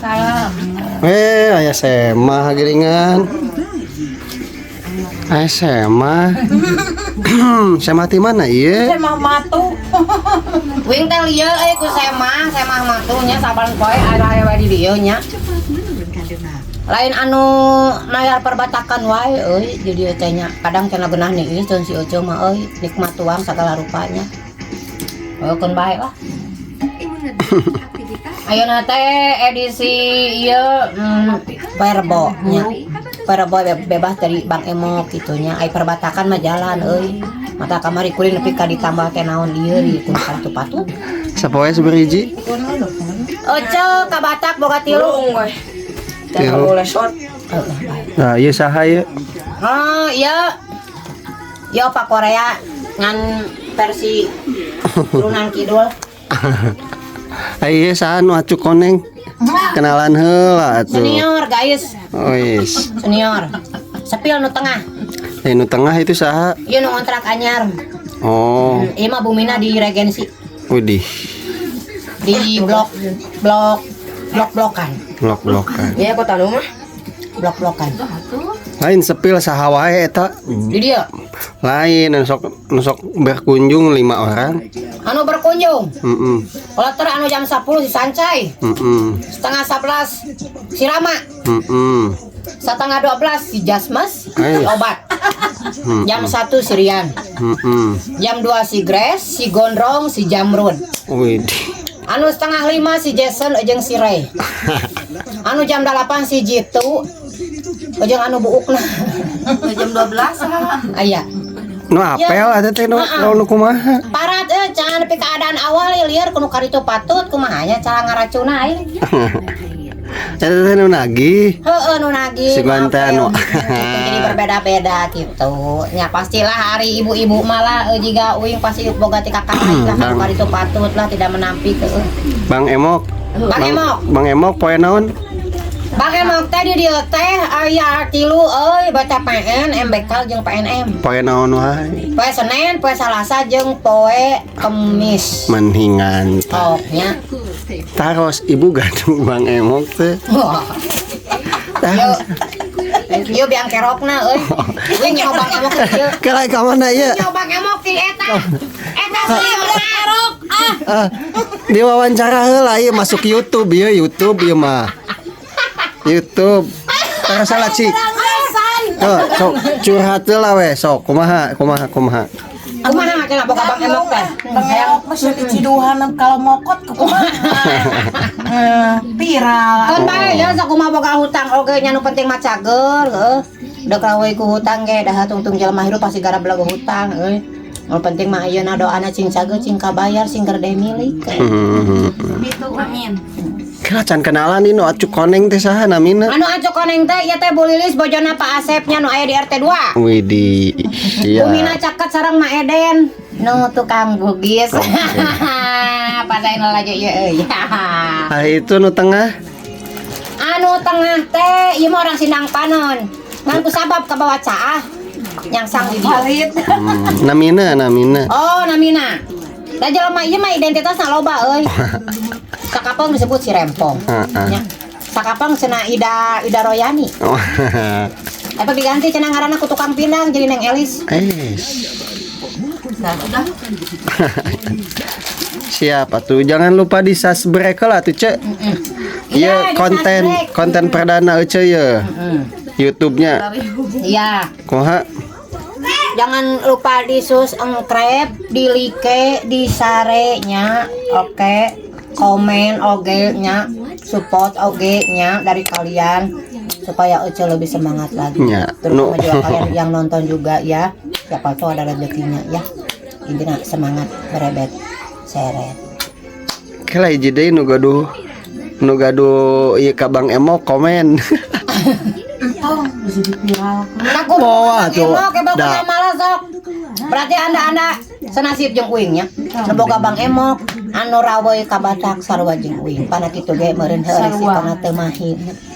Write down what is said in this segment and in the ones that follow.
Salam. Eh, aya semah geuningan. Aya semah. Semah ti mana ieu? Semah matu. Wing teh lieu euy ku semah, semah matu nya saban poe aya wae di dieu nya. Lain anu mayar perbatakan wae euy di dieu teh nya. Kadang cenah geunah niis jeung si Ece mah euy, nikmat tuang sagala rupanya. Oh, keun bae lah. Ayeuna teh edisi ieu Perbo nya. Perbo bebas dari Bang Emok gitu nya. Ai perbatakan mah jalan euy. Mata kamari kuring nepi ka ditambah teh naon ieu di kudu kartu patut. Sapoe sabaraha? Ece ka Batak boga tilu. Tilu. Boleh short. Heeh, bae. Nah, ieu saha ieu? Oh, iya. Yo Pak Korea ngan versi turunan kidul. Ai ieu saha nu acuk koneng? Kenalan heula atuh. Senior, guys. Oh, yes. Senior. Sepil nu tengah. Eh, nu tengah itu saha? Ieu nu ngontrak anyar. Oh, Ieu mah bumina di Regensi. Widih, Di blok blok blok blokan. Blok-blokan. Iya, kota lu mah. Blok blokan. Lain sepil saha wae eta. Di dia. Lain anu sok berkunjung lima orang. Anu berkunjung. Heeh. Kalau anu jam 10 si Sancai, 10.30 si Rama, 11.30 si Jasmas, si obat. Jam 1 si Rian. Jam 2 si Grace, si Gondrong, si Jamrud. Widih. Anu 4.30 si Jason jeung si Ray. Anu jam 8 si Jitu jeung anu buukna. Jam 12 ah. Aya. Nu apel eta teh nu nu nu kumaha? Parat eh jangan nepi keadaan awal ya liar kudu karitu patut kumaha nya cara ngaracuna aing. Eta teh nu nagih. Heeh, nu nagih. Si Guan teh nu anu. Gitu, jadi berbeda-beda gitu. Ya pastilah hari ibu-ibu malah jika uing pasti boga ti kakak aing lah Bang. nu karitu patut lah tidak menampik heueuh. Bang Emok. Bang Emok. Bang Emok poe naon? Bang Emok teh di dieu teh aya tilu euy, baca PN, MBK jeung PNM. Poe naon wae? Poe Senin, poe Salasa jeung poe Kemis. Mendingan Oh, nya. Taros ibu gaduh Bang Emok teh. Wah. Taros. Ieu biang kerokna euy. Euy nyaho Bang Emok ieu. Kela ka mana ieu? Nyaho Bang Emok ti eta. Eta sih kerok. Ah. Ah, diwawancara heula ieu masuk YouTube ieu, YouTube ieu mah. YouTube. Tara salah cik. Tuh, sok curhat heula we sok kumaha kumaha kumaha. Kumaha cenah boga Bang Emok teh? Bang Emok mah di Ciduhan kalau mokot ke kumaha? Eh, viral. Keun bae ya sok kumaha boga hutang oge nya, nu penting mah cager heuh. Deuk rawe ku hutang ge dah tungtung jelema hirup pasti gara belagu hutang euy. Nu penting mah ayeuna doana cing cager, cing kabayar, sing gerde milik. Itu amin. Kira can kenalan ini nu acuk koneng teh saha namina? Anu acuk koneng teh ieu teh Bu Lilis, bojona Pak Asepnya nu aya di RT 2. Widih. Iya. Bumina caket sareng Ma Eden nu tukang bugis. Pasain laju ieu euy. Ah, itu nu tengah. Anu tengah teh ieu mah orang Sindang Panon. Ngan ku sabab kabawa caah nyangsang di dieu. Namina namina. Oh, namina. Da jelema ieu mah identitasna loba euy. Sakapeng disebut si Rempong. Heeh. Nya. Sakapeng cenah Ida Ida Royani. Oh. Eta diganti cenah ngaranna ku tukang pindang jadi Neng Elis. Eh. Nah, udah. Siap atuh, jangan lupa di subscribe lah tuh, Cek. Iya, Iya, di konten subscribe. Konten perdana Ece ya. YouTube-nya. Iya. Kumaha? Jangan lupa di subscribe, di like, di share nya. Oke. Komen oge nya, support oge nya dari kalian supaya Ece lebih semangat lagi. Ya, Terutama no. juga kalian yang nonton juga ya. Siapa tahu ada rezekinya ya. Intinya semangat berebet seret. Kela hiji deui nu gaduh ieu ka Bang Emok komen. Entong bisa viral. Takut Wah, tuh. Emok emok Dah. malah sok. Berarti anda senasib jeung uing nya. Nu boga Bang Emok anu raweuy ka Batak sarua jeung uing. Pana kitu ge meureun heuh risikona teu mahi.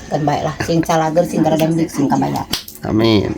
Keun bae lah sing calager, sing garadembik, sing kabayar. Amin.